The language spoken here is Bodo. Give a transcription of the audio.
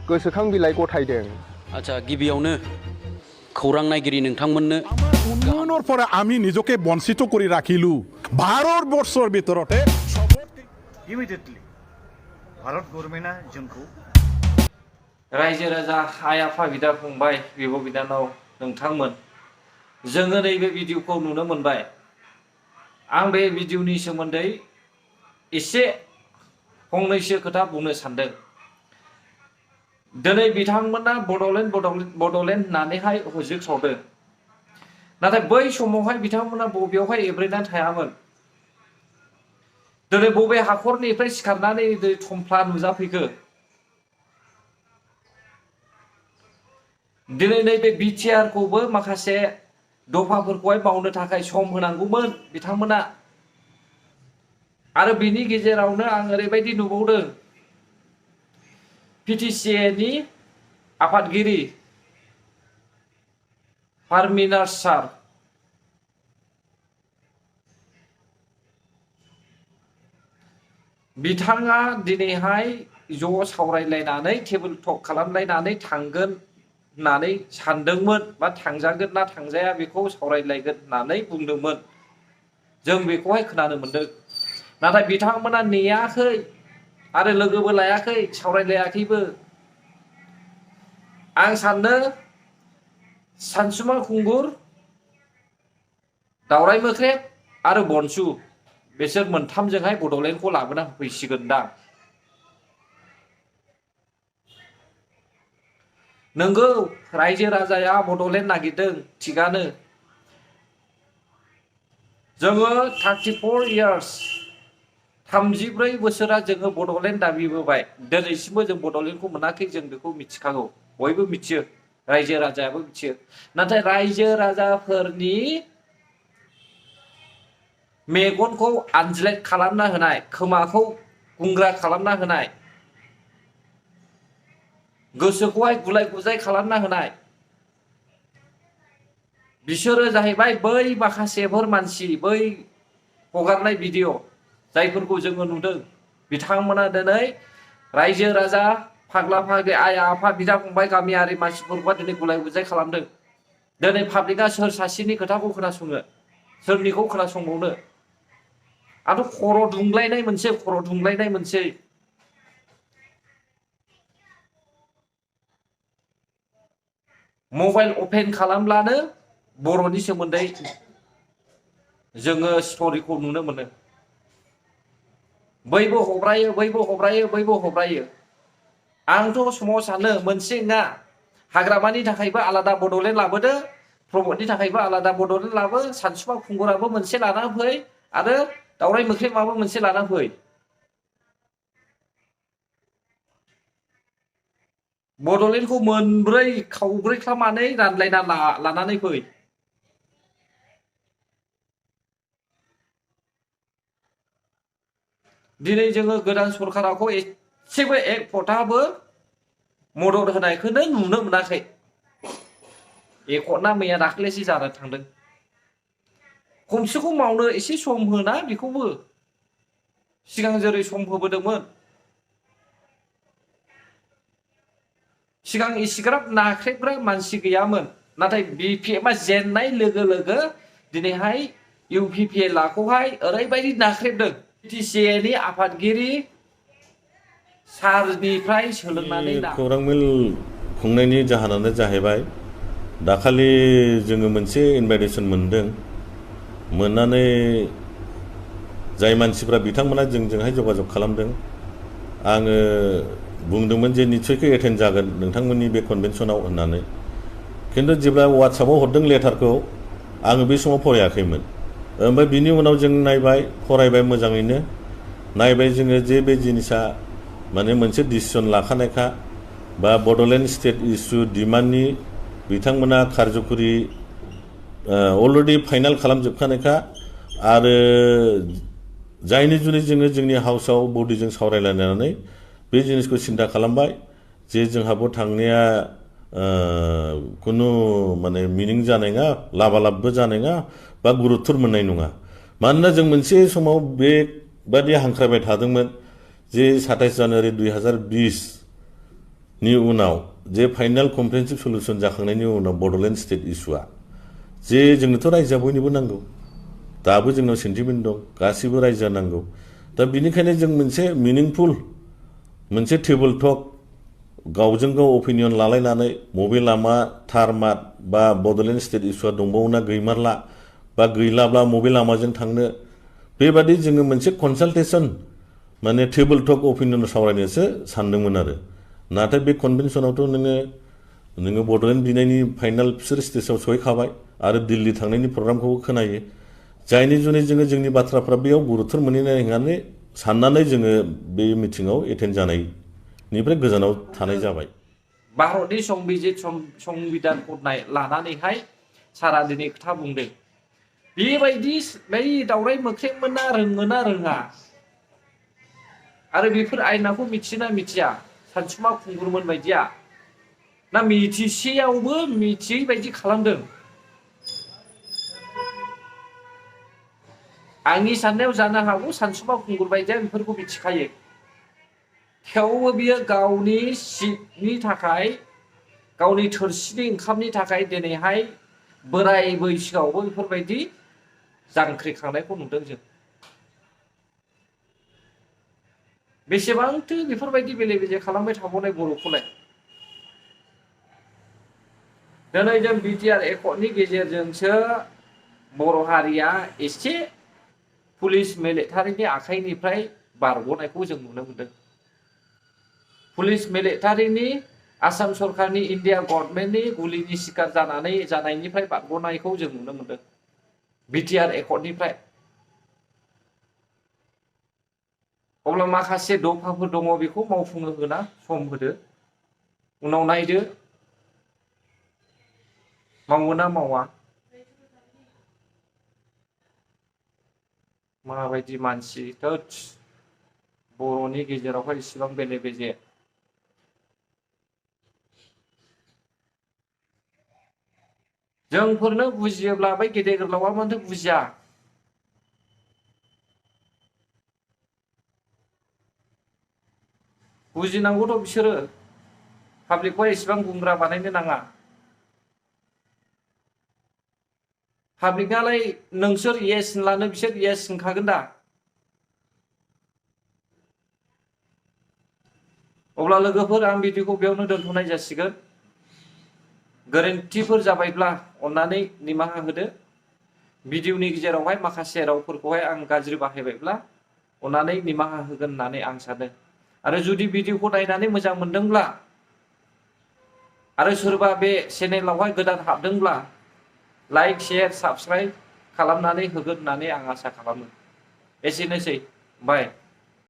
गोसोखां बिलाइ गथायदों। আচ্ছা गिबियावनो खौरां नायगिरि नोंथांमोननो উন্নয়নৰ পৰা আমি নিজকে বঞ্চিত কৰি ৰাখিলো। 12 বছৰ ভিতৰতে इमिडिएटलि भारत गभर्नमेन्टआ जोंखौ रायजो राजा आइ आफा बिदा फंबाय बिब' बिनानाव नोंथांमोन जोङो नैबे भिडिअखौ नुनो मोनबाय। आं बे भिडिअनि सोमोन्दै एसे फंनैसो खोथा बुंनो सानदों। दिनै बिथांमोना बड'लेण्ड होननानैहाय होजोबसावदों। नाथाय बै समावहाय बिथांमोना बबेयावहाय एब्रेनानै थायामोन। दिनै बबे हाखरनिफ्राय सिखारनानै थमफ्ला नुजाफैखो। दिनै नैबे बिटिआरखौबो माखासे दफाफोरखौहाय मावनो थाखाय सम होनांगौमोन बिथांमोना। आरो बिनि गेजेरावनो आं ओरैबायदि नुबावदों पिटिसिएनि आफादगिरि पारमिनार सार बिथाङा दिनैहाय ज' सावरायलायनानै टेबोल टक खालामलायनानै थांगोन होननानै सानदोंमोन बा थांजागोन ना थांजाया बेखौ सावरायलायगोन होननानै बुंदोंमोन। जों बेखौहाय खोनानो मोनदों। नाथाय बिथांमोना नेयाखै आरो लोगोबो लायाखै सावरायलायाखैबो। आं सानो सानसुमा खुंगुर, दावराय मोख्रेब आरो बनसु बिसोर मोनथामजोंहाय बड'लेण्डखौ लाबोना होफैसिगोनदां। नंगौ रायजो राजाया बड'लेण्ड नागिरदों थिगानो। जोङो 34 इयार्स 34 बोसोरा जोङो बड'लेण्ड दाबिबोबाय। दिनैसिमबो जों बड'लेण्डखौ मोनाखै जों बेखौ मिथिखागौ। बयबो मिथियो रायजो राजायाबो मिथियो। नाथाय रायजो राजाफोरनि मेगनखौ आनज्लेद खालामना होनाय, खोमाखौ गुंग्रा खालामना होनाय, गोसोखौहाय गुलाय गुजाय खालामना होनाय बिसोरो जाहैबाय बै माखासेफोर मानसि बै हगारनाय भिडिअ जायफोरखौ जोङो नुदों। बिथांमोना दिनै रायजो राजा फाग्ला फाग्लि आइ आफा बिदा फंबाय गामियारि मानसिफोरखौ दिनै गुलाय गुजाय खालामदों। दिनै पाब्लिकआ सोर सासेनि खोथाखौ खोनासङो, सोरनिखौ खोनासंबावनो। आंथ' खर' दुंलायनाय मोनसे मबाइल अपेन खालामब्लानो बर'नि सोमोन्दै जोङो स्ट'रिखौ नुनो मोनो। बैबो हब्रायो। आंथ' समाव सानो मोनसे नङा, हाग्रामानि थाखायबो आलादा बड'लेण्ड लाबोदो, प्रमदनि थाखायबो आलादा बड'लेण्ड लाबो, सानसुमा खुंगुराबो मोनसे लाना फै आरो दावराय मोख्रेबाबो मोनसे लाना फै। बड'लेण्डखौ मोनब्रै खावब्रैख्लामनानै रानलायना लानानै फै। दिनै जोङो गोदान सरकाराखौ एसेबो एक फटाबो मदद होनायखौनो नुनो मोनाखै। एकना मैया दाख्लैसो जाना थांदों। खमसे खम मावनो एसे सम होना बेखौबो सिगां जेरै सम होबोदोंमोन। सिगां इसिग्राब नाख्रेबग्रा मानसि गैयामोन। नाथाय बिपिएफआ जेननाय लोगो लोगो दिनैहाय इउपिपिएलखौहाय ओरैबायदि नाख्रेबदों। पिटिसिएनि आफादगिरि सारनिफ्राय सोलोंनानै खौरां मेल खुंनायनि जाहोनानो जाहैबाय दाखालि जोङो मोनसे इनभाइटेसन मोनदों। मोननानै जाय मानसिफ्रा बिथांमोना जोंजोंहाय जगाजग खालामदों। आङो बुंदोंमोन जे निस्सयकै एटेन्ड जागोन नोंथांमोननि बे कनभेनसनाव होननानै। खिन्थु जेब्ला वाट्सएपआव हरदों लेटारखौ आङो बे समाव फरायाखैमोन। ओमफ्राय बिनि उनाव जों नायबाय, फरायबाय मोजाङैनो नायबाय जोङो जे बे जिनिसा माने मोनसे डिसिसन लाखानायखा बा बड'लेण्ड स्टेट इस्यु डिमान्डनि बिथांमोना कारज'खरि अलरेडि फाइनाल खालामजोबखानायखा। आरो जायनि जुनै जोङो जोंनि हाउसआव बडिजों सावरायलायनानै बे जिनिसखौ सिन्था खालामबाय जे जोंहाबो थांनाया खुनु माने मिनिं जानाय नङा, लाबालाबबो जानाय नङा बा गुरुत्तर मोननाय नङा। मानोना जों मोनसे समाव बेबादि हांख्रायबाय थादोंमोन जे 27 जानुवारि 2020 नि उनाव जे फाइनाल कम्प्रिहेन्सिभ सल्युसन जाखांनायनि उनाव बड'लेण्ड स्टेट इस्युआ जे जोंनोथ' रायजोआ बयनोबो नांगौ दाबो जोंनाव सेन्टिमेन्ट दं गासिबो रायजोआ नांगौ दा बिनिखायनो जों मोनसे मिनिंफुल मोनसे टेबोल टक गावजों गाव अपिनियन लालायनानै बबे लामा थार माट बा बड'लेण्ड स्टेट इस्युआ दंबावोना गैमारला बा गैलाब्ला बबे लामाजों थांनो बेबादि जोङो मोनसे कनसालटेसन माने टेबोल टक अपिनियन सावरायनोसो सानदोंमोन आरो नाथाय बे कनभेनसनावथ' नोङो बड'लेण्ड बिनायनि फाइनाल बिसोर स्टेजाव सहैखाबाय आरो दिल्ली थांनायनि प्रग्रामखौबो खोनायो जायनि जुनै जोङो जोंनि बाथ्राफ्रा बेयाव गुरुत्व मोनहैनाय होननानै साननानै जोङो बे मिटिङाव एटेन्ड जानायनिफ्राय गोजानाव थानाय जाबाय भारतनि संबिधानखौ लानानैहाय सारा दिनै खोथा बुंदों बेबायदि बै दावराय मोख्रेब मोना रोङोना रोङा आरो बेफोर आयेनखौ मिथियोना मिथिया सानसुमा खुंगुरमोन बायदिया ना मिथिसेयावबो मिथियै बायदि खालामदों आंनि साननायाव जानो हागौ सानसुमा खुंगुर बायदिया बेफोरखौ मिथिखायो थेवबो बियो गावनि सिटनि थाखाय गावनि थोरसिनि ओंखामनि थाखाय दिनैहाय बोराय बैसोआवबो बेफोरबायदि जांख्रिखांनायखौ नुदों जों बेसेबांथो बेफोरबायदि बेले बेजे खालामबाय थाबावनाय बर'खौलाय दिनै जों बिटिआर एकर्डनि गेजेरजोंसो बर' हारिया एसे पुलिस मिलिटारिनि आखाइनिफ्राय बारग'नायखौ जों नुनो मोनदों पुलिस मिलिटारिनि आसाम सरकारनि इन्डिया गभर्नमेन्टनि गुलिनि शिकार जानायनिफ्राय बारग'नायखौ जों नुनो मोनदों बिटिआर एकर्डनिफ्राय अब्ला माखासे दफाफोर दङ बेखौ मावफुंनो होना सम होदो उनाव नायदो मावोना मावा माबायदि मानसि बर'नि गेजेरावहाय इसिबां बेले बेजे जोंफोरनो बुजियोब्ला बै गेदेर गोलावा मानोथो बुजिया बुजिनांगौथ' बिसोरो पाब्लिकखौ इसेबां गुंग्रा बानायनो नाङा पाब्लिकनालाय नोंसोर येस होनब्लानो बिसोर येस होनखागोन दा अब्ला लोगोफोर आं भिडिअखौ बेयावनो दोनथ'नाय जासिगोन गोरोन्थिफोर जाबायब्ला अन्नानै निमाहा होदो भिडिअनि गेजेरावहाय माखासे रावफोरखौहाय आं गाज्रि बाहायबायब्ला अन्नानै निमाहा होगोन होननानै आं सानो आरो जुदि भिडिअखौ नायनानै मोजां मोनदोंब्ला आरो सोरबा बे चेनेलावहाय गोदान हाबदोंब्ला लाइक शेयार साबस्क्राइब खालामनानै होगोन होननानै आं आसा खालामो एसेनोसै बाय